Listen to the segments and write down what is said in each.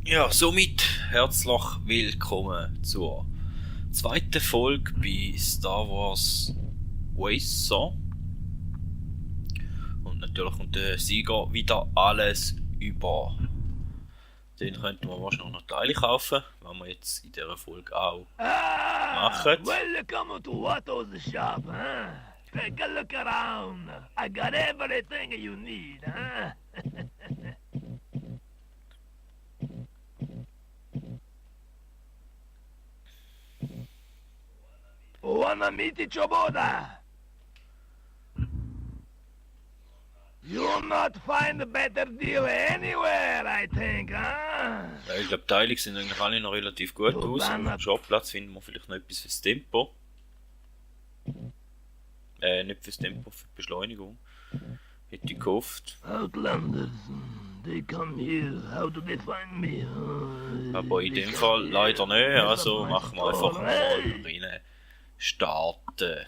Ja, somit herzlich willkommen zur zweiten Folge bei Star Wars Racer. Und natürlich kommt der Sieger wieder alles über. Den könnten wir wahrscheinlich noch Teile kaufen, was wir jetzt in dieser Folge auch machen. Welcome to Watto's shop, huh? Take a look around. I got everything you need, huh? Wanna meet Choboda? You'll not find a better deal anywhere, I think, huh? Ja, ich glaube, die Teile sehen eigentlich alle noch relativ gut aus. Auf dem Shop-Platz finden wir vielleicht noch etwas fürs Tempo. Nicht fürs Tempo, für die Beschleunigung. Hätte ich gehofft. Outlanders, they come here. How do they find me? Aber in dem Fall leider nicht, also machen wir einfach mal rein starten.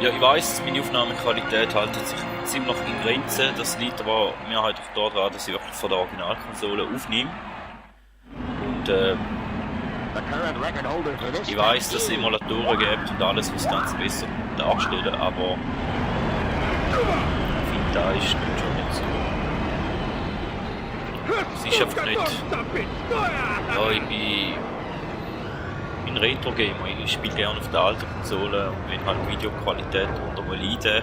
Ja, ich weiss, meine Aufnahmequalität hält sich ziemlich in Grenzen. Das liegt aber mehrheitlich daran, dass ich wirklich von der Originalkonsole aufnehme. Und ich weiss, dass es Emulatoren gibt und alles, was das Ganze besser darstellen, aber ich finde, da ist nicht schon nicht so. Es ist einfach nicht. Ja, ich bin ein Retro-Gamer, ich spiele gerne auf der alten Konsole und wenn halt Videoqualität darunter mal leiden.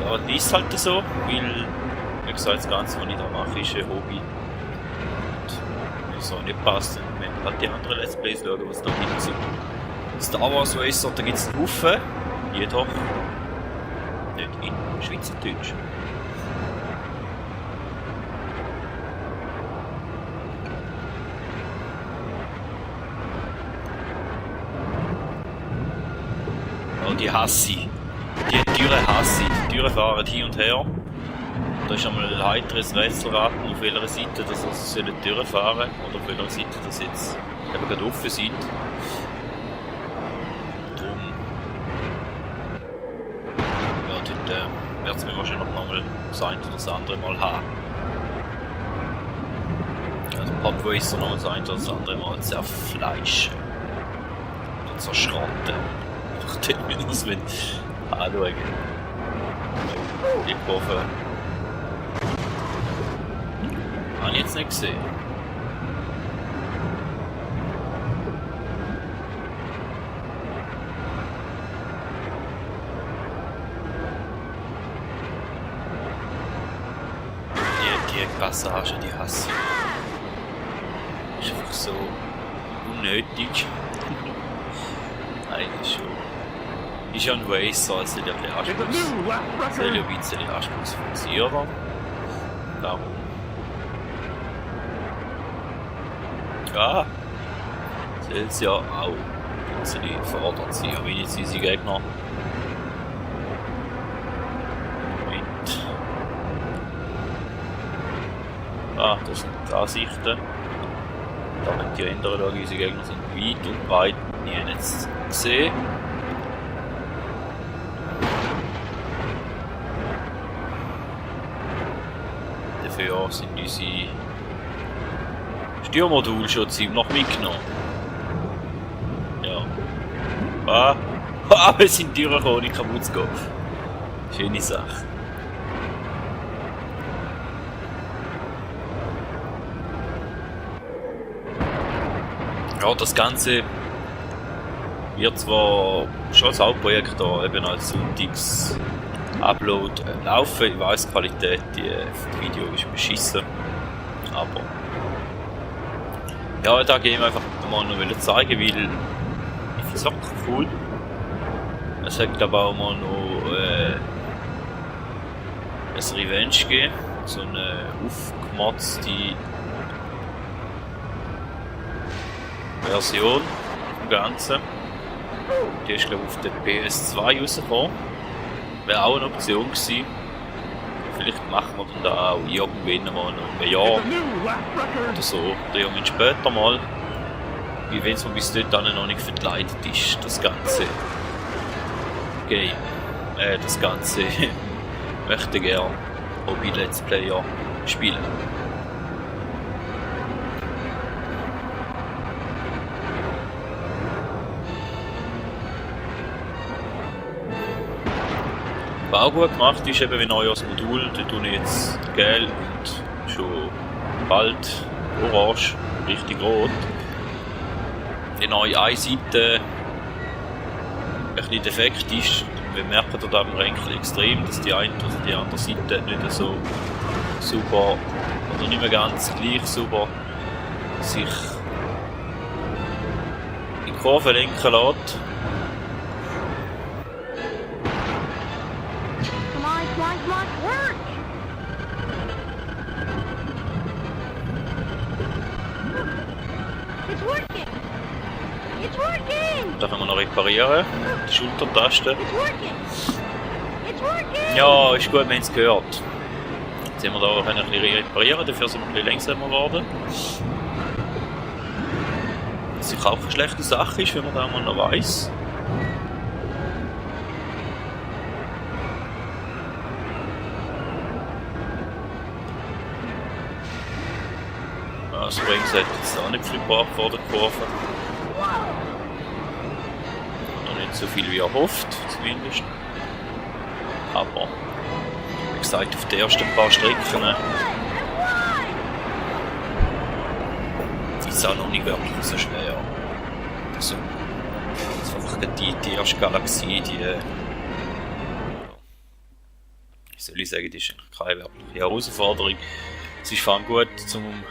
Ja, das ist halt so, weil, wie gesagt, das Ganze, was ich da mache, ist ein Hobby. Und wenn es so nicht passt, dann müssen wir halt die anderen Let's Plays schauen, was da gibt. Star Wars Racer, da gibt es einen Haufen, jedoch nicht in Schweizerdeutsch. Die hasse ich. Die Türen hasse ich. Die Türen fahren hin und her. Da ist einmal ein heiteres Rätselraten, auf welcher Seite dass sie die Türen fahren oder auf welcher Seite dass jetzt eben gerade offen sind. Darum ja, dort wird es mir wahrscheinlich noch mal das eine oder das andere mal haben. Also Pod Racer noch das eine oder das andere mal zerfleischen. Oder zerschrotten. Ich muss das mit anschauen. Die Kurve habe ich jetzt nicht gesehen. Die Passage, die hasse ich. Ist einfach so unnötig. Eigentlich schon. Ist ja ein Racer, also der soll ja ein bisschen anspruchsvoll sein, aber darum. Ja, soll es ja auch ein bisschen gefordert sein, aber jetzt sind sie Gegner. Moment. Das sind die Ansichten. Da können die ändern, da unsere Gegner sind weit und breit nie jetzt gesehen. Dafür sind unsere Steuermodule schon ziemlich mitgenommen. Ja. Aber es sind Türen gekommen, nicht kaputt zu gehen. Schöne Sache. Ja, das Ganze wird zwar schon als Hauptprojekt da eben als Sonntags-Upload laufen. Ich weiss, die Qualität vom Video ist beschissen. Aber ja, da gehen wir einfach mal noch zeigen, weil ich finde es wirklich cool. Es hat glaube auch mal noch ein Revenge gegeben. So eine aufgemotzte Version vom Ganzen. Die ist glaube ich auf der PS2 rausgekommen. Wäre auch eine Option gewesen. Vielleicht machen wir dann da auch irgendwann mal noch ein Jahr oder so. Oder irgendwann später mal. Wie wenn es mir bis dahin noch nicht verkleidet ist, das ganze Game. Das ganze möchte gern. Hobby-Let's Player spielen. Was auch gut gemacht ist, eben wie neu als Modul, da tue ich jetzt gelb und schon bald orange, richtig rot. Die neue eine Seite ein bisschen defekt ist, wir merken dort am Ränkel extrem, dass die eine oder die andere Seite nicht so super oder nicht mehr ganz gleich super sich in die Kurve lenken lässt. Da können wir noch reparieren, die Schultertaste. Ja, ist gut, wir haben es gehört. Jetzt haben wir da ein bisschen reparieren, dafür sind wir ein bisschen langsamer geworden. Was sicher auch eine schlechte Sache ist, wenn man da mal noch weiss. Das Springs hat jetzt auch nicht viel gebracht vor der Kurve. Oder nicht so viel wie erhofft, zumindest. Aber, wie gesagt, auf den ersten paar Strecken ist es auch noch nicht wirklich so schwer. Also, es ist einfach die erste Galaxie, die, wie soll ich sagen, die ist eigentlich keine wirkliche Herausforderung. Es ist vor allem gut, um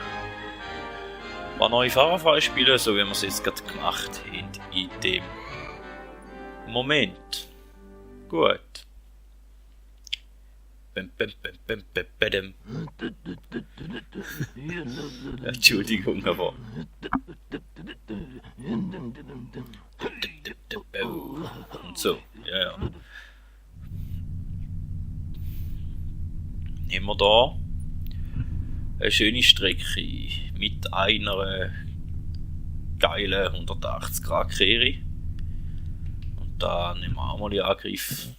neue Fahrer spielen, so wie wir es jetzt gerade gemacht haben in dem Moment. Gut. Entschuldigung, aber. Und so, ja. Nehmen wir da eine schöne Strecke mit einer geilen 180 Grad Kehre. Und da nehmen wir auch mal in Angriff.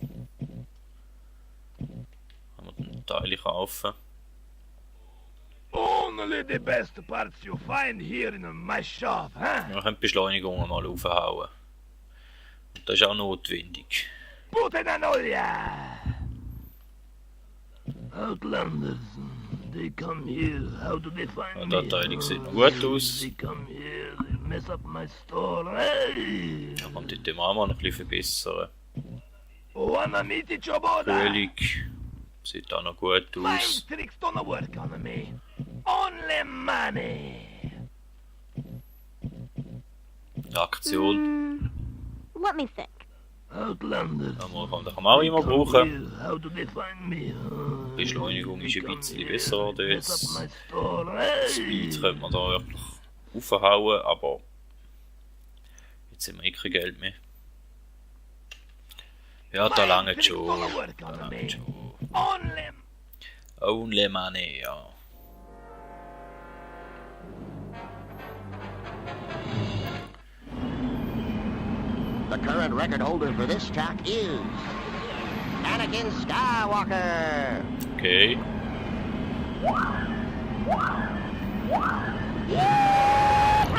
Haben wir den Teil kaufen. Only the best parts you find here in my shop, huh? Wir können die Beschleunigung mal aufhauen. Und das ist auch notwendig. Putananolia! Outlanders, they come here. How do they find Ja, me? der Teil sieht noch gut aus. They come here, they mess up my store. Hey! Da kann die auch mal noch ein bisschen verbessern. Wanna meet each other? Kühlung sieht auch noch gut Fine aus. tricks don't work on me. Only money. Die Aktion, Let me think. Outlanders. da kann man auch immer brauchen. How do they find me? Die Beschleunigung ist ein bisschen besser als Mess up my jetzt. store. Speed könnte man da wirklich aufhauen, aber jetzt haben wir kein Geld mehr. Ja, da lange schon. Da lange schon. Only money, ja. The current record holder for this track is Anakin Skywalker. Okay.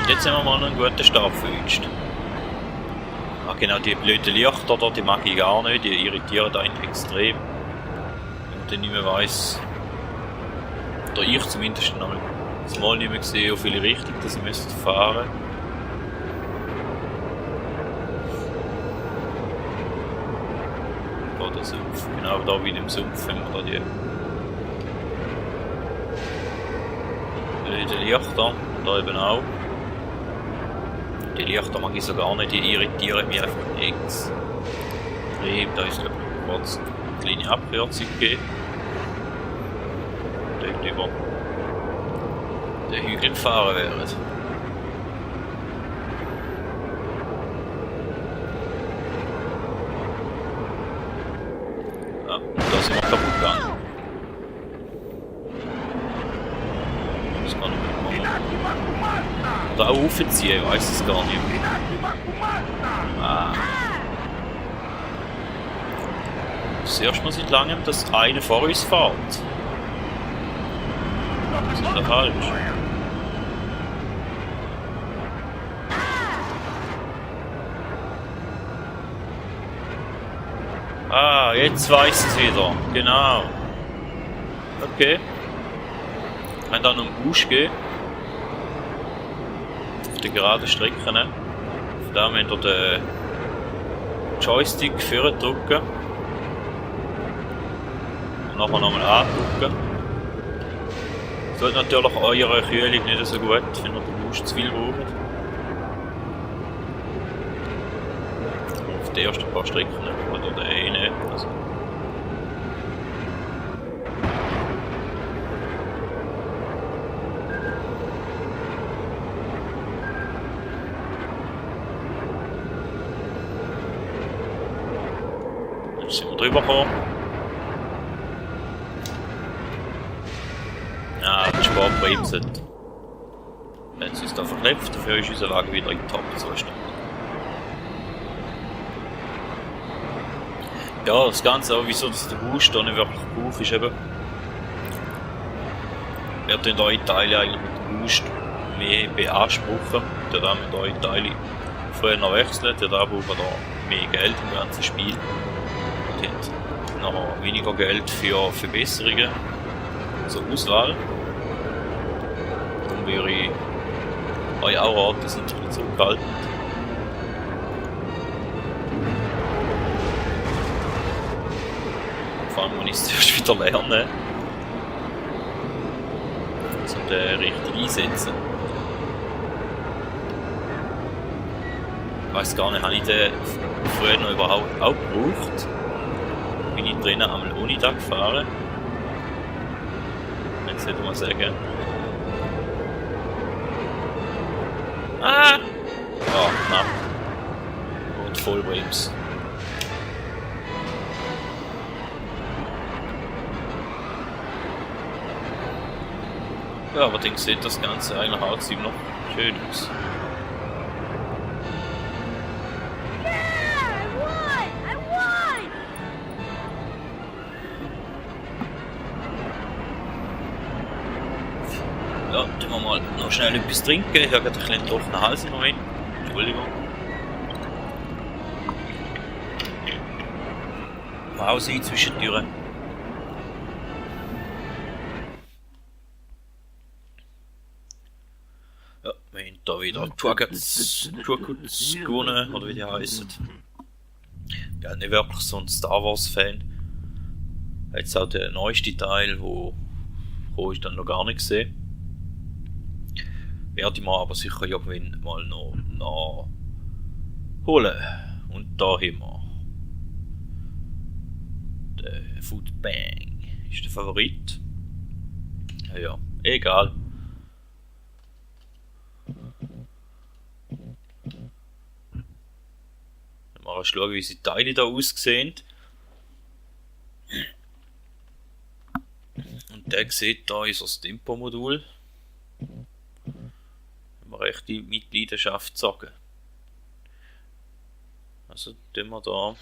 Jetzt haben wir mal einen guten Start gewünscht. Ah, genau, die blöden Lichter da, die mag ich gar nicht, die irritieren einen extrem. Wenn man dann nicht mehr weiss. Oder ich zumindest noch mal nicht mehr gesehen, auf welche Richtung dass ich fahren müsste. Da der Sumpf, genau da wie im Sumpf haben wir da die blöden Lichter, da eben auch. Die Lichter mag ich so gar nicht, die irritieren mich einfach extrem. Da ist glaube ich kurz eine kleine Abkürzung gegeben. Dort über den Hügel gefahren wären. Ja, da sind wir kaputt gegangen. Das kann ich nicht machen. Da auch raufziehen, ich weiss es gar nicht. Ah. Das erste Mal seit langem, dass einer vor uns fährt. Was ist da falsch? Ah, jetzt weiß es wieder. Genau. Okay. Wenn dann um Busch gehen. Auf der geraden Strecke. Ne? Von da müsst ihr den Joystick vorne drücken. Und nachher nochmal andrücken. Das tut natürlich eure Kühlung nicht so gut, wenn ihr den Busch zu viel braucht. Auf die ersten paar Strecken oder den eine. Also. Jetzt sind wir drüber gekommen. Ja, der Sport bremset. Wenn es uns da verknüpft, dafür ist unser Wagen wieder in Top-Zustand. Ja, das Ganze auch, wieso das der Boost da nicht wirklich drauf ist eben. Wir werden eure Teile eigentlich mit dem Boost mehr beanspruchen. Der da mit eure Teile früher noch wechselt, der da braucht da mehr Geld im ganzen Spiel. Und hat noch weniger Geld für Verbesserungen, zur Auswahl. Darum würde ich euch auch raten, sind ein bisschen zurückhaltend. Vor allem muss ich es zuerst wieder lernen. Und richtig einsetzen. Ich weiss gar nicht, habe ich den früher noch überhaupt auch gebraucht? Bin ich drinnen einmal ohne da gefahren? Jetzt sollte man sagen. Ah! Ja, knapp. Und Vollbrems. Ja, aber dann sieht das Ganze eigentlich auch ziemlich noch schön aus. Ja, tun wir mal noch schnell etwas trinken. Ich habe gerade einen trockenen Hals im Moment. Entschuldigung. Pause zwischendurch. Ja, wir haben da wieder Turkuts gewonnen, oder wie die heißen. Ja, nicht wirklich so ein Star Wars Fan. Jetzt auch der neueste Teil, wo ich dann noch gar nicht gesehen. Werde ich mir aber sicher irgendwann mal noch holen. Und da haben wir den Food Bang. Ist der Favorit. Ja, egal. Mal schauen, wie unsere Teile da aussehen. Und der sieht da unser Tempo-Modul. Wir recht mit Leidenschaft sagen. Also tun wir da.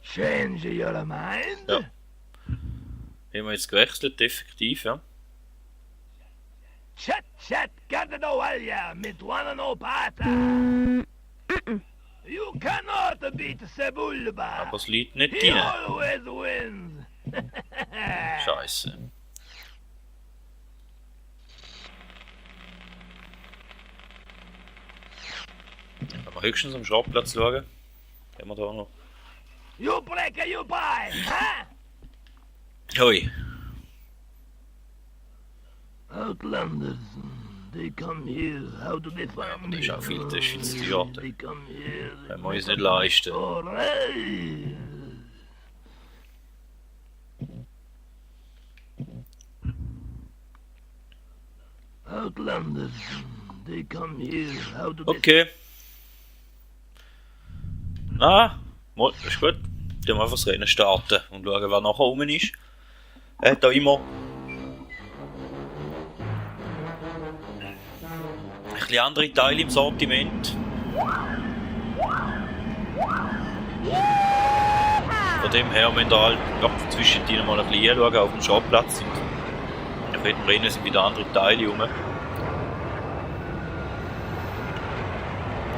Change your mind? Ja. Haben wir jetzt gewechselt, effektiv, ja. Chat, Gadadowalya, mit one no pata. You cannot beat Sebulba. Aber es liegt nicht He rein. always wins. Scheiße. Aber höchstens am Schrottplatz schauen. Haben wir da noch. You break, you buy, huh? Hoi. Outlanders, they come here. How do they find aber me? das ist auch viel zu teuer. They come here. Können wir uns nicht leisten. Alright. Outlanders, they come here. How do they... Okay. Na, mal, das ist gut. Dann wir einfach das Rennen starten und schauen, wer nachher rum ist. Er hat da immer ein bisschen andere Teile im Sortiment. Von dem her müssen wir halt zwischen denen mal ein bisschen schauen auf dem Schauplatz. Und nach jedem Rennen sind wieder andere Teile rum.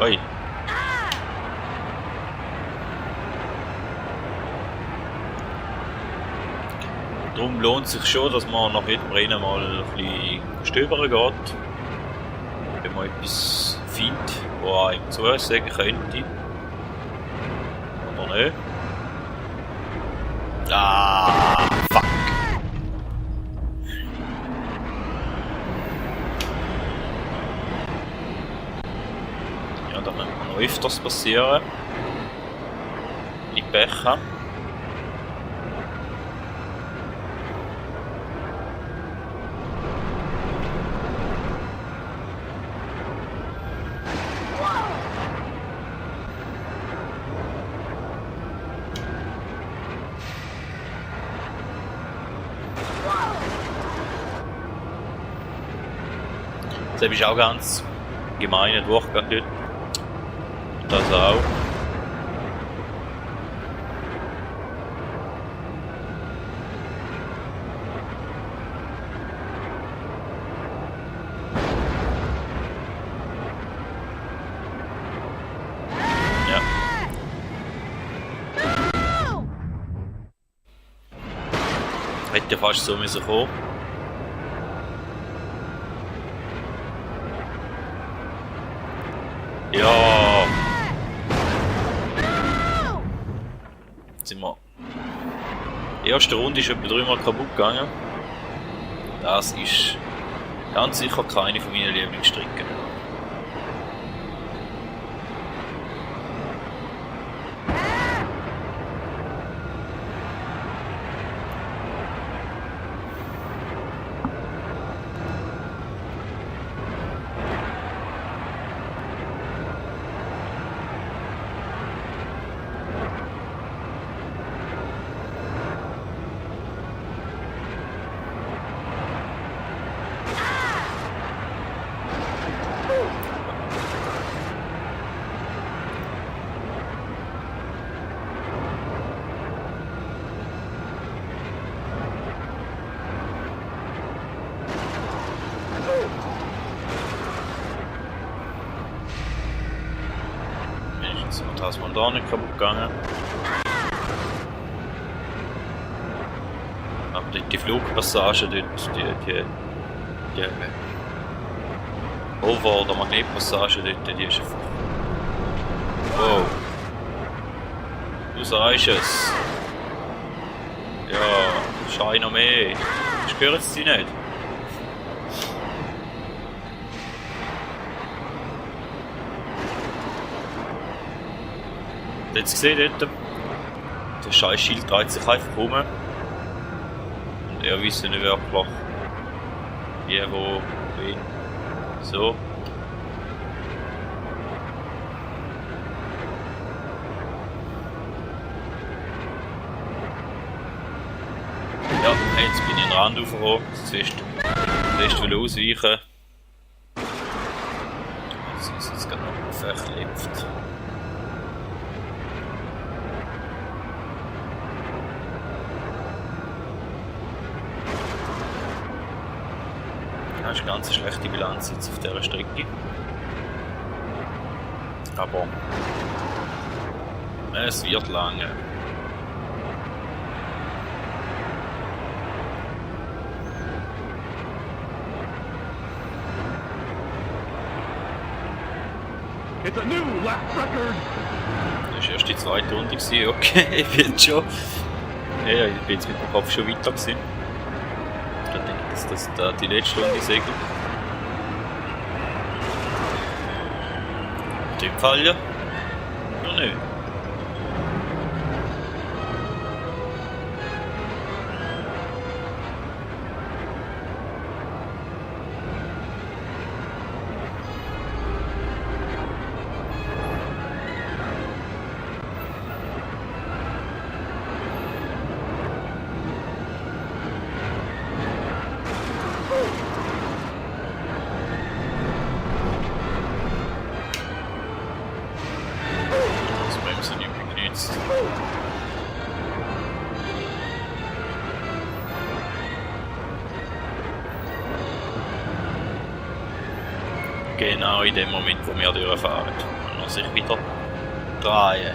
Oi. Darum lohnt es sich schon, dass man nach jedem Rennen mal ein bisschen stöbern geht. Wenn man etwas findet, was einem zusagen könnte. Oder nicht? Ah, fuck! Ja, da könnte noch öfters passieren. In Becher. Das ist auch ganz gemeiner Durchgang dort. Das auch. Ja. Hätte fast so müssen kommen. Ja. Jetzt sind wir. Die erste Runde ist etwa 3-mal kaputt gegangen. Das ist ganz sicher keine von meinen Lieblingsstrecken. Und da ist man da nicht kaputt gegangen. Aber die Flugpassage dort, die Over- oder Magnetpassage dort, die ist einfach... Wow. Du sagst es. Ja, schei noch mehr. Spüren sie nicht? Jetzt gesehen dort, der scheiß Schild dreht sich einfach um. Und er weiß nicht wirklich, wie, wo, wen. So. Ja, jetzt bin ich in den Rand aufgekommen. Zuerst will ausweichen. Jetzt ist es gerade noch verklebt. Das ist eine ganz schlechte Bilanz jetzt auf dieser Strecke. Aber es wird lange. It's a new lap record. Das war erst die zweite Runde, okay, ich bin jetzt schon. Ja, ich bin jetzt mit dem Kopf schon weiter gewesen. Ich denke, dass das da die letzte Runde segelt. In dem Fall ja. Ja, nicht. Genau in dem Moment, wo wir durchfahren. Und er sich wieder drehen.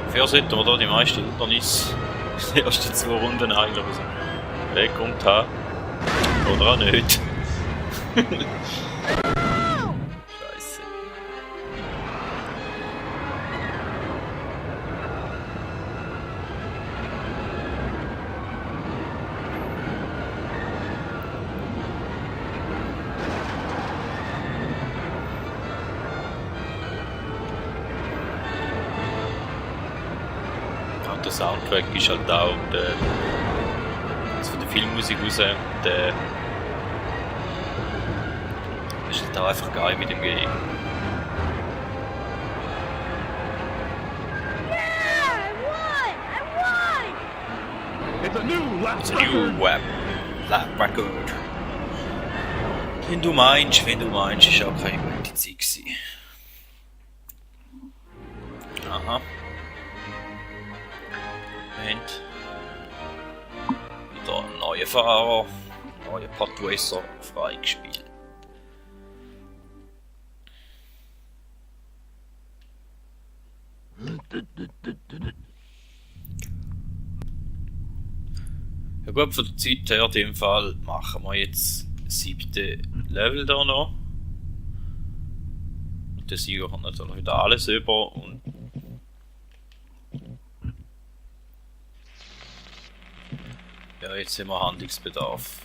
Dafür sollten wir da die meisten Hindernisse die ersten 2 Runden eigentlich weggekommen haben. Oder auch nicht. Scheiße. Der Soundtrack ist halt auch von der Filmmusik raus, der ist halt auch einfach geil mit dem Game. Yeah, I won! It's a new lap It's a new lap record. Wenn du meinst, ist auch keine gute Zeit gewesen. Aha. Moment. Wieder ein neuer Fahrer, neuer Podracer freigespielt. Ja gut, von der Zeit her in dem Fall machen wir jetzt 7. Level da noch. Und der Sieger kommt natürlich wieder alles über und ja, jetzt haben wir Handlungsbedarf.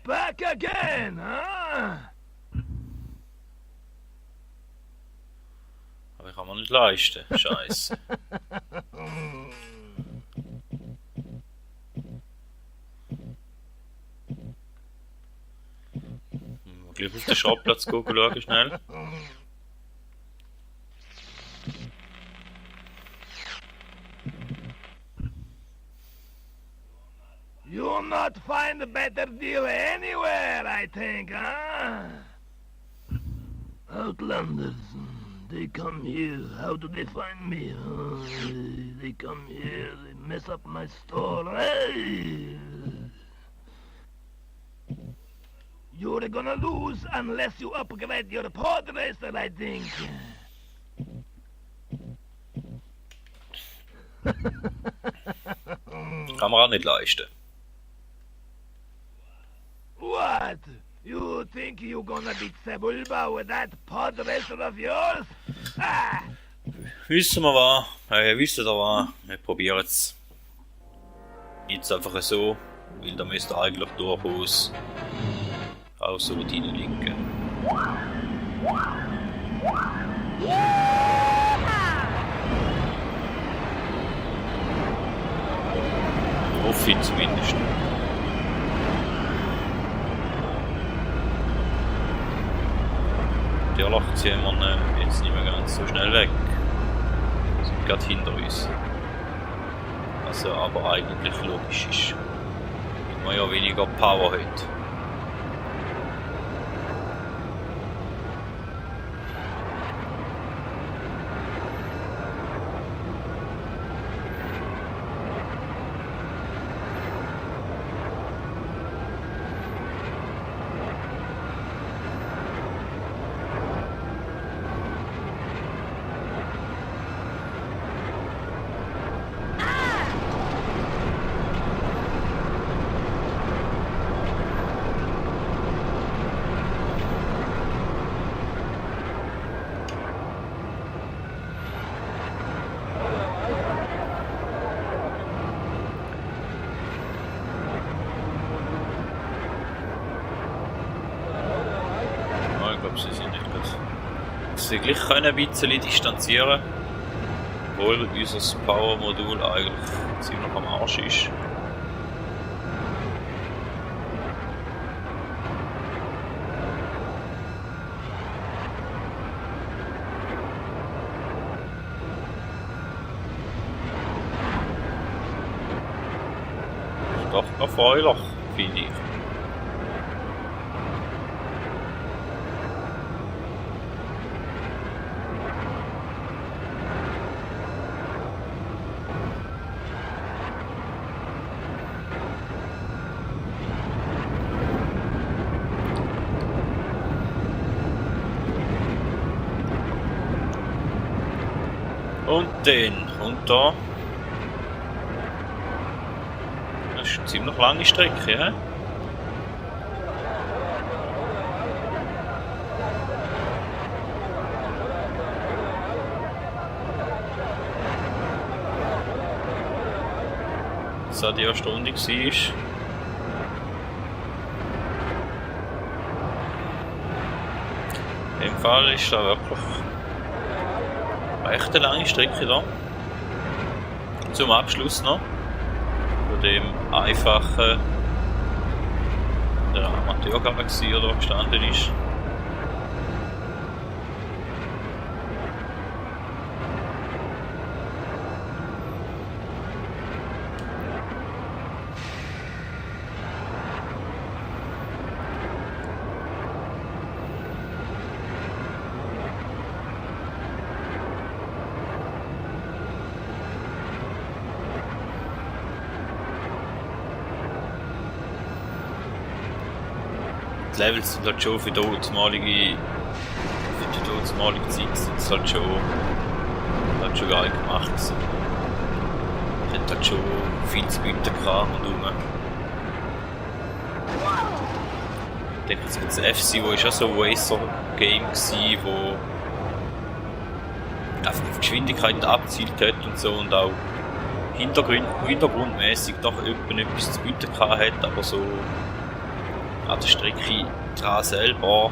Back again, huh? Aber ich kann mir nicht leisten. Scheiße. Gleich auf den Schrottplatz gucken, schauen schnell. You'll not find a better deal anywhere, I think, huh? Outlanders, they come here. How do they find me? They come here, they mess up my store. Hey! You're gonna lose unless you upgrade your pod racer, I think. Kann man auch nicht leisten. What? You think you're gonna beat Sebulba with that pod racer of yours? Ah! Wissen wir was? Wisst ihr was? Wir probieren es. Jetzt einfach so, weil da müsste eigentlich durchaus auch so reinlinken. Hoffe ich zumindest. Die lachen sie jetzt nicht mehr ganz so schnell weg. Sie sind gerade hinter uns. Also aber eigentlich logisch ist. Weil man ja weniger Power hat. Sie sind nicht gut. Sie gleich können ein bisschen distanzieren, obwohl unser Power-Modul eigentlich ziemlich am Arsch ist. doch erfreulich, finde ich. Und dann kommt da. Das ist eine ziemlich lange Strecke, ja? Das hat die erste Runde war. In dem Fall ist da wirklich recht eine lange Strecke da. Zum Abschluss noch. Von dem einfachen der Amateurgalaxie, der da gestanden ist. Die Levels sind halt schon für die damalige Zeit sind halt schon geil gemacht. So. Die hat halt schon viel zu bieten gehabt rundherum. Ich denke, das F-Zero war auch so ein Racer-Game, wo einfach auf Geschwindigkeit abgezielt hat und so und auch hintergrundmäßig doch etwas zu bieten gehabt hat, aber so an der Strecke dran selber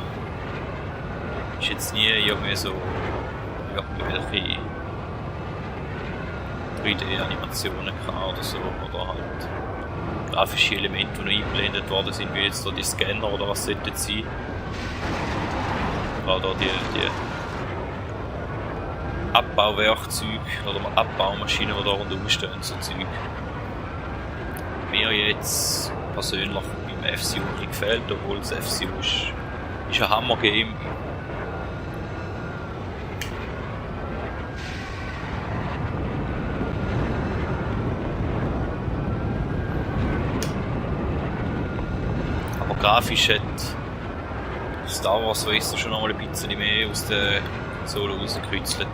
ist jetzt nie irgendwie so irgendwelche 3D-Animationen oder so, oder halt grafische Elemente, die noch eingeblendet worden sind, wie jetzt da die Scanner oder was sollte es sein. Oder die Abbauwerkzeuge oder Abbaumaschinen, die da rundherum stehen, so Zeug. Mir jetzt persönlich beim F-Zero gefällt, obwohl das F-Zero ist ein Hammer-Game. Aber grafisch hat Star Wars Racer schon einmal ein bisschen mehr aus der Konsole rausgekürzelt.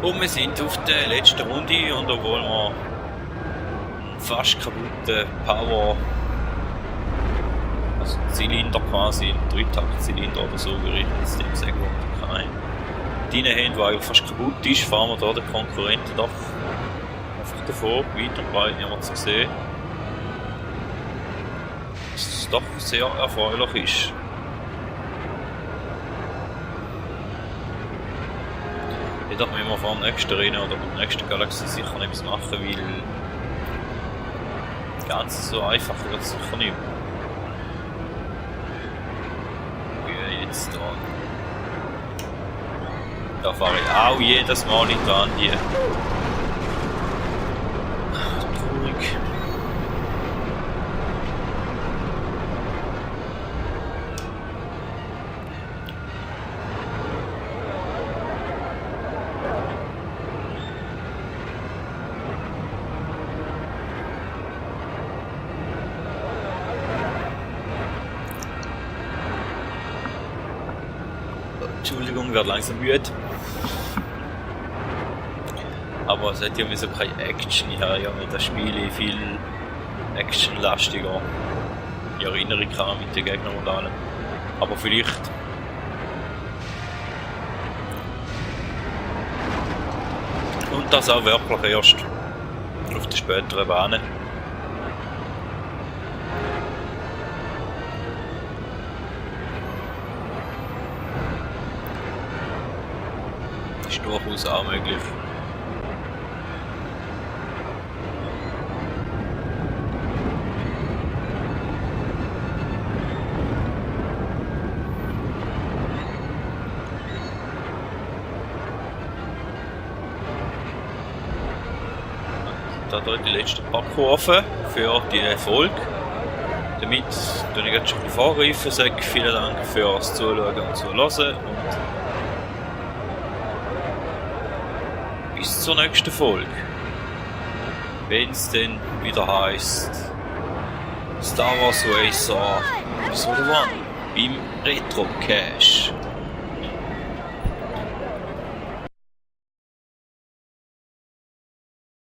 Und wir sind auf der letzten Runde und obwohl wir einen fast kaputten Power, also Zylinder quasi, einen Dreitakt-Zylinder oder so, würde ich jetzt dem sagen, wo wir keinen drin haben, der eigentlich fast kaputt ist, fahren wir da den Konkurrenten doch einfach davor, weiter, bleibt niemand zu sehen. Dass es doch sehr erfreulich ist. Ich dachte mir immer vor dem nächsten Rennen oder beim nächsten Galaxy sicher nichts machen, weil ganz so einfach wird es sicher nicht. Wie jetzt da. Da fahre ich auch jedes Mal in dran, die traurig. Entschuldigung, ich werde langsam müde. Aber es hat irgendwie so keine Action. Ich habe ja mit dem Spiel viel actionlastiger in Erinnerung gehabt mit den Gegnern und allem. Aber vielleicht und das auch wirklich erst auf der späteren Bahnen. durchaus auch möglich. Da die letzten paar Kurven für die Erfolg. Damit tue ich jetzt schon vorrufen, sage vielen Dank fürs Zuschauen und Zuhören und bis zur nächsten Folge. Wenn es dann wieder heisst Star Wars Racer Episode 1 beim Retro Cache.